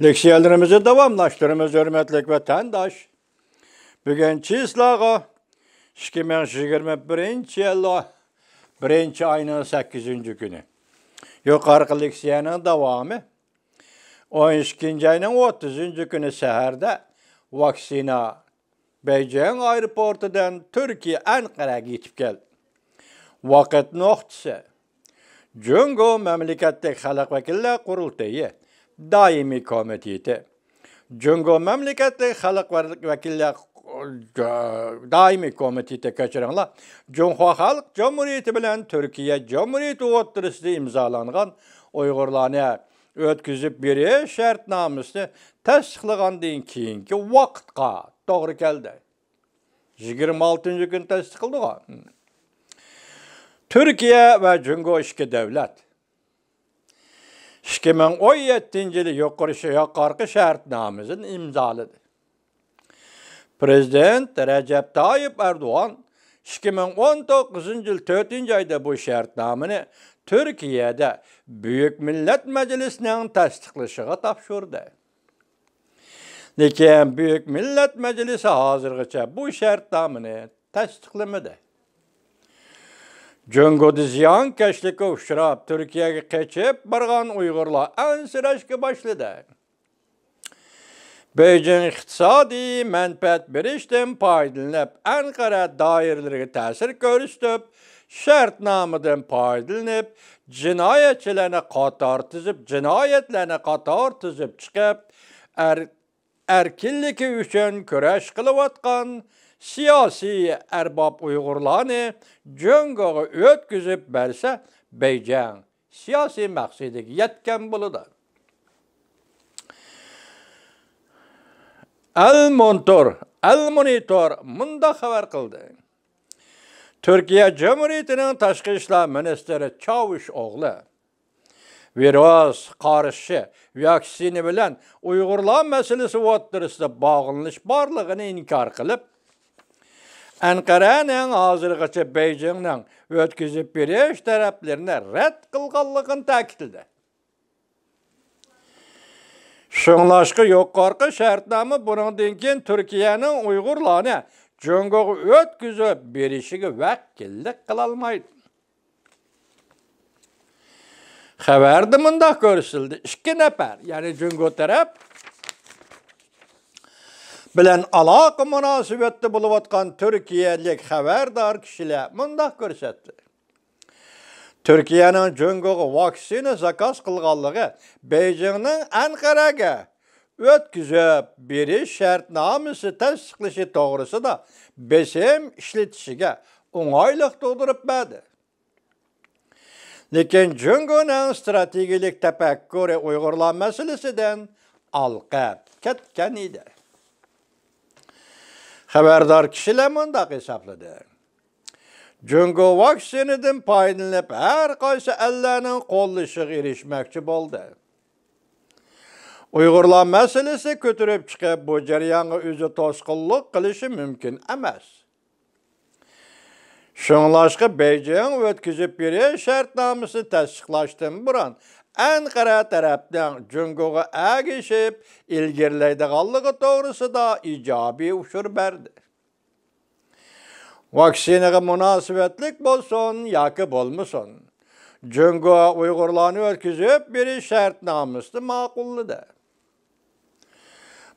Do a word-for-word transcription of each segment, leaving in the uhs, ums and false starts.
لېكسىيەلىرىمىزنى داۋاملاشتۇرىمىز، ھۆرمەتلىك ۋەتەنداش. بۈگۈن چىسلاغا ئىككى مىڭ يىگىرمە بىرىنچى يىل، بىرىنچى ئاينىڭ سەككىزىنچى كۈنى. يۇقىرىقى لېكسىيەنىڭ داۋامى. ئون ئىككىنچى ئاينىڭ ئوتتۇزىنچى كۈنى سەھەردە ۋاكسىنا بېيجىڭ ئايروپورتىدىن تۈركىيە ئەنقەرەگە يېتىپ كەلدى. ۋاقىت نۇقتىسى. جۇڭگو مەملىكەتلىك خەلق ۋەكىللەر قۇرۇلتىيى دائىمىي كومىتېتى. جۇڭگو مەملىكەتلىك خەلق ۋەكىللەر دائىمىي كومىتېتى، كەچۈرۈڭلار. جۇڭخۇا خەلق جۇمھۇرىيىتى بىلەن تۈركىيە جۇمھۇرىيىتى ئوتتۇرىسىدا ئىمزالانغان ئۇيغۇرلارنى ئۆتكۈزۈپ بېرىش شەرتنامىسىنى تەستىقلىغاندىن كېيىنكى ۋاقىتقا توغرا كەلدى. يىگىرمە ئالتىنچى كۈنى تەستىقلىدىغان. تۈركىيە ۋە جۇڭگو ئىككى دۆلەت ئىككى مىڭ ئون يەتتىنچى يىلى يۇقىرى، يۇقارقى شەرتنامىسىنى ئىمزالىدى. پىرېزىدېنت رەجەپ تايىپ ئەردوغان ئىككى مىڭ ئون توققۇزىنچى يىل تۆتىنچى ئايدا بۇ شەرتنامىنى تۈركىيەدە بۈيۈك مىللەت مەجلىسىنىڭ تەستىقلىشىغا تاپشۇردى. لېكىن بۈيۈك مىللەت مەجلىسى ھازىرغىچە بۇ شەرتنامىنى تەستىقلىمىدى. جۇڭگودا زىيانكەشلىككە ئۇچراپ، تۈركىيەگە قېچىپ بارغان ئۇيغۇرلار ئەنسىرەشكە باشلىدى. بېيجىڭ ئىقتىسادىي مەنپەئەت بېرىشتىن پايدىلىنىپ، ئەنقەرە دائىرىلىرىگە تەسىر كۆرسىتىپ، شەرتنامىدىن پايدىلىنىپ، جىنايەتچىلەرنى قاتار تىزىپ، جىنايەتلەرنى قاتار تىزىپ چىقىپ، ئەر-، ئەركىنلىكى ئۈچۈن كۈرەش قىلىۋاتقان سىياسىي ئەرباب ئۇيغۇرلارنى جۇڭگوغا ئۆتكۈزۈپ بەرسە، بېيجىڭ سىياسىي مەقسىتىگە يەتكەن بولىدۇ. ئەل مونتور، ئەل مونىتور مۇنداق خەۋەر قىلدى. تۈركىيە جۇمھۇرىيىتىنىڭ تاشقى ئىشلار مىنىستىرى چاۋۇش ئوغلى ۋىرۇس قارشى ۋاكسىنا بىلەن ئۇيغۇرلار مەسىلىسى ئوتتۇرىسىدا باغلىنىش بارلىقىنى ئىنكار قىلىپ، ئەنقەرەنىڭ ھازىرغىچە بېيجىڭنىڭ ئۆتكۈزۈپ بېرىش تەرەپلىرىنى رەت قىلغانلىقىنى تەكىتلىدى. شۇڭلاشقا يۇقىرىقى شەرتنامە بۇنىڭدىن كېيىن تۈركىيەنىڭ ئۇيغۇرلارنى جۇڭگوغا ئۆتكۈزۈپ بېرىشىگە ۋەكىللىك قىلالمايدۇ. خەۋەردە مۇنداق كۆرسىتىلدى، ئىككى نەپەر، يەنى جۇڭگو تەرەپ بىلەن ئالاقە مۇناسىۋەتتە بولۇۋاتقان تۈركىيەلىك خەۋەردار كىشىلەر مۇنداق كۆرسەتتى. تۈركىيەنىڭ جۇڭگوغا ۋاكسىنا زاكاز قىلغانلىقى، بېيجىڭنىڭ ئەنقەرەگە ئۆتكۈزۈپ بېرىش شەرتنامىسى تەستىقلىشى توغرىسىدا بېسىم ئىشلىتىشىگە ئوڭايلىق تۇغدۇرۇپ بەردى. لېكىن جۇڭگونىڭ ئىستراتېگىيەلىك تەپەككۇرى ئۇيغۇرلار مەسىلىسىدىن ھالقىپ كەتكەن ئىدى. خەۋەردار كىشىلەر مۇنداق ھېسابلىدى. جۇڭگو ۋاكسىنىدىن پايدىلىنىپ، ھەر قايسى ئەللەرنىڭ قوللىشىغا ئېرىشمەكچى بولدى. ئۇيغۇرلار مەسىلىسى كۆتۈرۈپ چىقىپ، بۇ جەريانغا ئۆزى توسقۇنلۇق قىلىشى مۇمكىن ئەمەس. شۇڭلاشقا بېيجىڭ ئۆتكۈزۈپ بېرىش شەرتنامىسىنى تەستىقلاشتىن بۇرۇن، ئەنقەرە تەرەپنىڭ جۇڭگوغا ئەگىشىپ ئىلگىرىلەيدىغانلىقى توغرىسىدا ئىجابىي ئۇچۇر بەردى. ۋاكسىنىغا مۇناسىۋەتلىك بولسۇن ياكى بولمىسۇن، جۇڭگو ئۇيغۇرلارنى ئۆتكۈزۈپ بېرىش شەرتنامىسىنى ماقۇللىدى.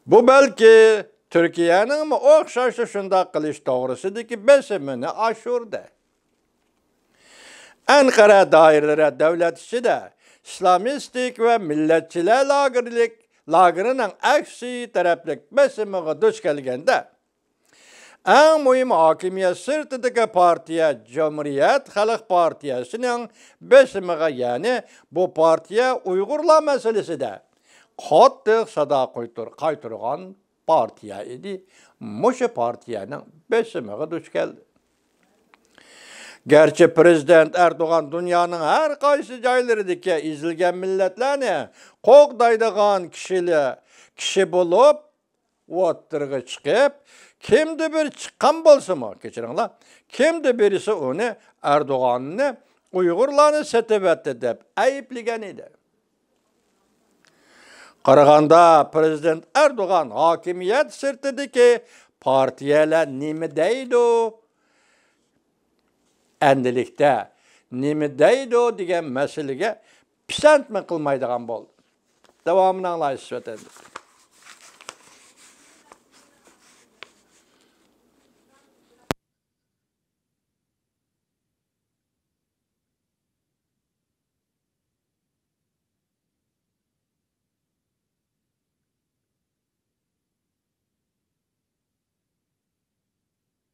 بۇ بەلكى تۈركىيەنىڭمۇ ئوخشاشلا شۇنداق قىلىش توغرىسىدىكى بېسىمىنى ئاشۇردى. ئەنقەرە دائىرىلىرى دۆلەت ئىچىدە ئىسلامىستىك ۋە مىللەتچىلەر لاگېرلىك، لاگېرىنىڭ ئەكسى تەرەپلىك بېسىمىغا دۇچ كەلگەندە، ئەڭ مۇھىم ھاكىمىيەت سىرتىدىكى پارتىيە جۇمھۇرىيەت خەلق پارتىيەسىنىڭ بېسىمىغا، يەنى بۇ پارتىيە ئۇيغۇرلار مەسىلىسىدە قاتتىق سادا قايتۇر-، قايتۇرغان پارتىيە ئىدى. مۇشۇ پارتىيەنىڭ بېسىمىغا دۇچ كەلدى. گەرچە پىرېزىدېنت ئەردوغان دۇنيانىڭ ھەر قايسى جايلىرىدىكى ئېزىلگەن مىللەتلەرنى قوغدايدىغان كىشىلەر، كىشى بولۇپ، ئوتتۇرىغا چىقىپ، كىمدە بىر چىققان بولسىمۇ، كەچۈرۈڭلار، كىمدە بىرسى ئۇنى، ئەردوغاننى، ئۇيغۇرلارنى سېتىۋەتتى دەپ ئەيىبلىگەن ئىدى. قارىغاندا، پىرېزىدېنت ئەردوغان ھاكىمىيەت سىرتىدىكى پارتىيەلەر نېمە دەيدۇ؟ ئەندىلىكتە نېمە دەيدۇ دېگەن مەسىلىگە پىسەنتمۇ قىلمايدىغان بولدى. داۋامىنى ئاڭلايسىز ۋەتەندىشلەر.